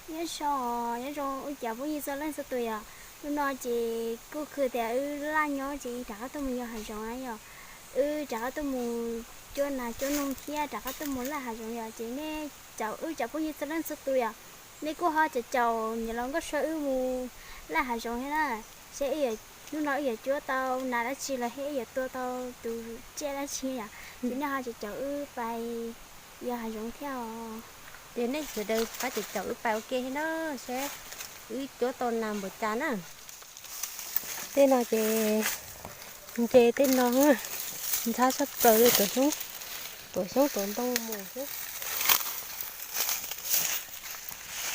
Nyob zoo, nyob zoo wb cov phooj ywg txhua leej txhua tus yom. Hnub no ces kuj khw tias wb laj nyob ces rov qab tuaj mus yos hav zoov na yom. Wb rov qab tuaj mus cuab nas cuab noog thiab rov qab tuaj mus laj hav zoov yom. Ces nej caum wb cov phooj ywg txhua leej txhua tus yom, nej kuj ho caum caum niam laus Nkauj Sua wb mus laj hav zoov thiab na. Seb hnub no wb yuav cuab tau nas dab tsi los thiab wb yuav tua tau tus tsiaj dab tsi yom. Ces nej ho caum caum wb pais yos hav zoov thiab os. Ces nej sawv daws pab caum caum wb pais ua ke thiab na, seb wb cuab tau nas npaum cas na. Tej no ces nce tej no, ntxhab sab plaws li tuam xyoob, tuam xyoob tuam ntoo mus xwb.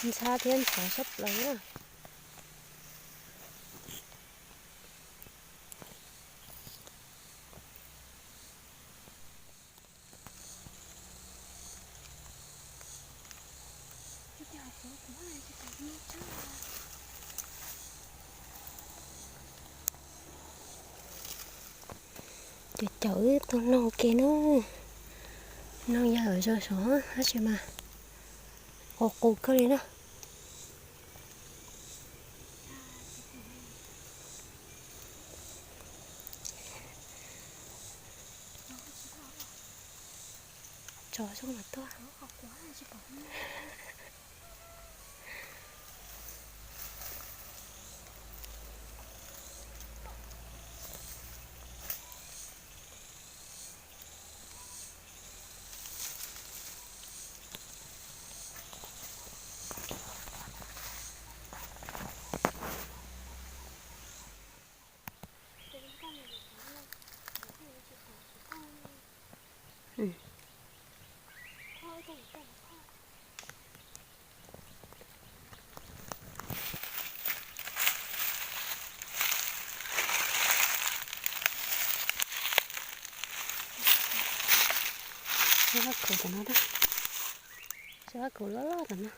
Ntxhab thiab ntxhov sab plaws na. Caum caum wb tua noog ke na. Noog yog hauv zog sov tab sis mas qus qus kawg li na. Tso zoo mas tuaj. Sab qab kaum tom no, sab qab kaum loj loj tom no.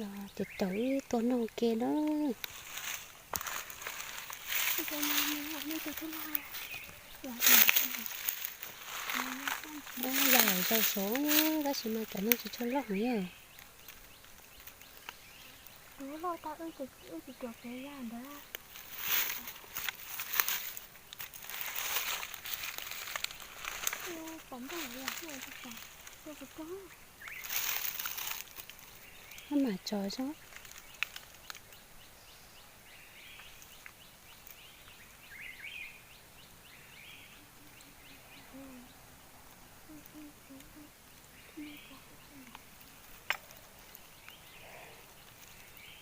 Los caum caum wb tua noog ke na. Yog hauv zog sov tab sis mas cov noog tsis tshua loj heev yog. Maj mam tso zoo.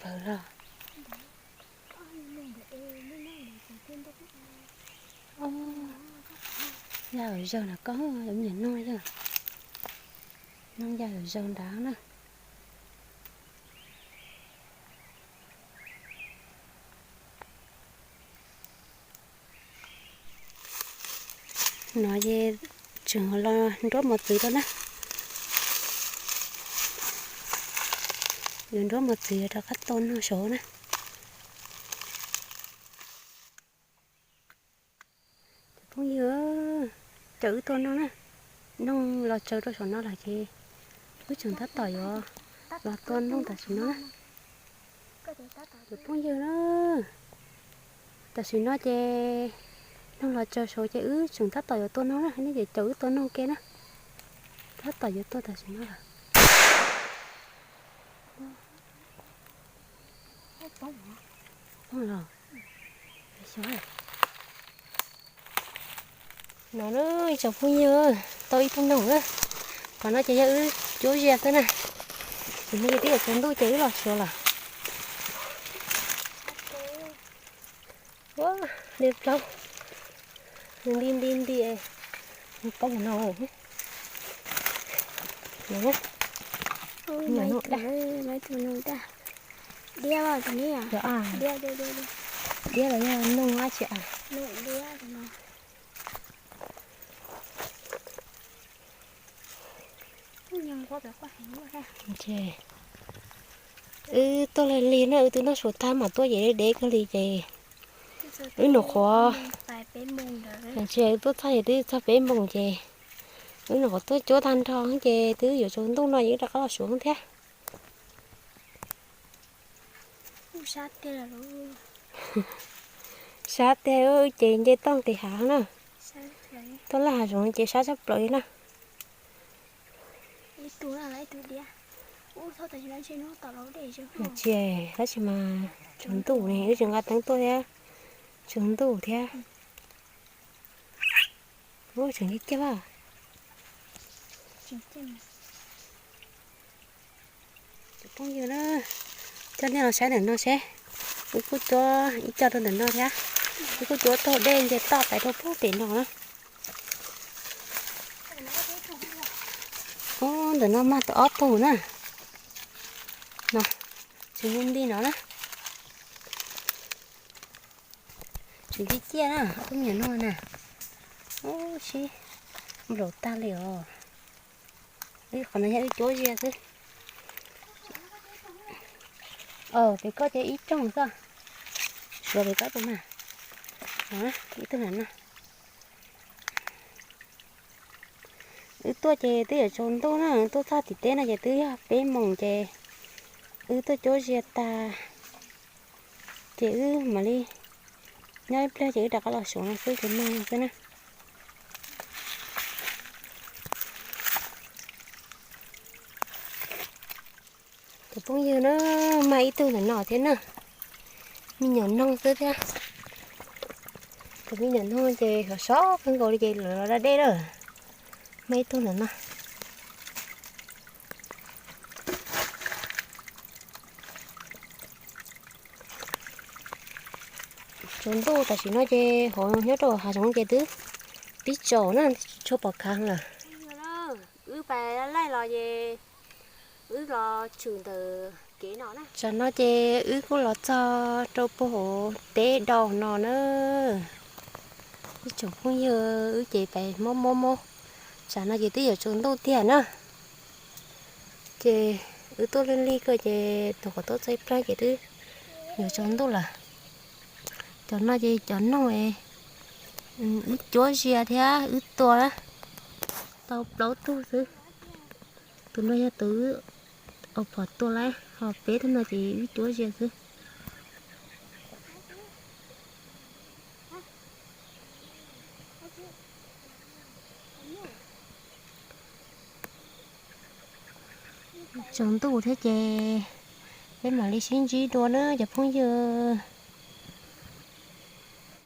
Pawg los. Yaj hauv zog na koj, nyiam noog yog, noog yaj hauv zog nrad na. No ces tseem los nruab mos txwv rau na. Yuav nruab mos txwv yuav rov qab tua noog saud na. Cov phooj ywg, caum wb tua noog na. Noog los tsaws rau saum no lawm ces wb tseem tab tom yuav los tua noog tam sim no na. Cov phooj ywg na, tam sim no ces noog los tsaws saud ces wb tseem tab tom yuav tua noog na, nej ces caum wb tua noog ke na. Tab tom yuav tua tam sim no lawm. Poob los. No na, ib tsoom phooj ywg, tau ib tug noog na. Qhov no ces yog wb cuab ziag xwb na. Ces no ces twb yuav tsaus ntuj ces wb los xyuas lawm. Ua, liab plaub, nti nti nti, poob no. Diab los yog noog dab tsi a? Wb tuaj lig lig na, wb twb noj su tag mam tuaj ces deb deb kawg li ces wb nus qhuav, wb tuaj txog ces twb txog peb moos ces Wb nyuam qhuav tuaj cuab tag nrho ces twb yuav tsaus ntuj no ces wb rov qab los suav thiab. Sab tiag, ces nce tooj tis hav na. Tuaj laj hav zoov ces sab tshaj plaws li na. Tsis, tab sis mas tsaus ntuj ne, wb tsis nqa teeb tuaj thiab, tsaus ntuj thiab. Ub, tseem li kiag a. Cov phooj ywg na, coj nej los saib ntawm no seb. Wb kuj cuab ib co rau ntawm no thiab. Wb kuj cuab taug dej nce toj pais rau pem no na. Ub, ntawm no mag tau ob tug na. No, tsis nti nti no na. Tsis nti ciaj na, ob tug me nyuam no na. Ub, sib nplaum tag li os. Qhov no yog wb cuab ziag xwb. Pem koj ces ib rooj xwb. Suav pem koj tus mas. Ib tug na no. Wb tuaj ces twb yuav tsaus ntuj na, tuaj txog tim teb no ces twb yog peb moos ces wb tuaj cuab ziag tag ces wb mam li nyob ib pliag ces wb rov qab los suav no xwb ces mag no xwb na. Cov phooj ywg na, mag ib tug ntawm no thiab na. Me nyuam noog xwb thiab. Tus me nyuam noog ces sov sov kawg nkaus li ces lawv los da dej lawm. Mag ib tug ntawm no. Tsaus ntuj tam sim no ces hauv nyob rau hav zoov ces twb pib tsaus na, tsis tshua pom khav lawm. Wb pais laij los ces wb los tshwm ntawm kev no na. Tsam no ces wb kuj los txog rau puag hauv teb dauj no na. Ib tsoom phooj ywg, wb ces pais mob mob mob. Tsam no ces twb yuav tsaus ntuj tiag na. Ces wb tuaj lig lig kawg ces tus qhov tuaj txog ib pliag ces twb yuav tsaus ntuj lawm. Cov no ces cov noog wb cuab ziag thiab wb tua na, tau plaub tug xwb. Tus no yog tus wb ua phom tua lawm, ho peb tug no ces wb cuab ziag xwb. Tsaus ntuj thiab ces peb mam li sib ntsib dua na cov phooj ywg.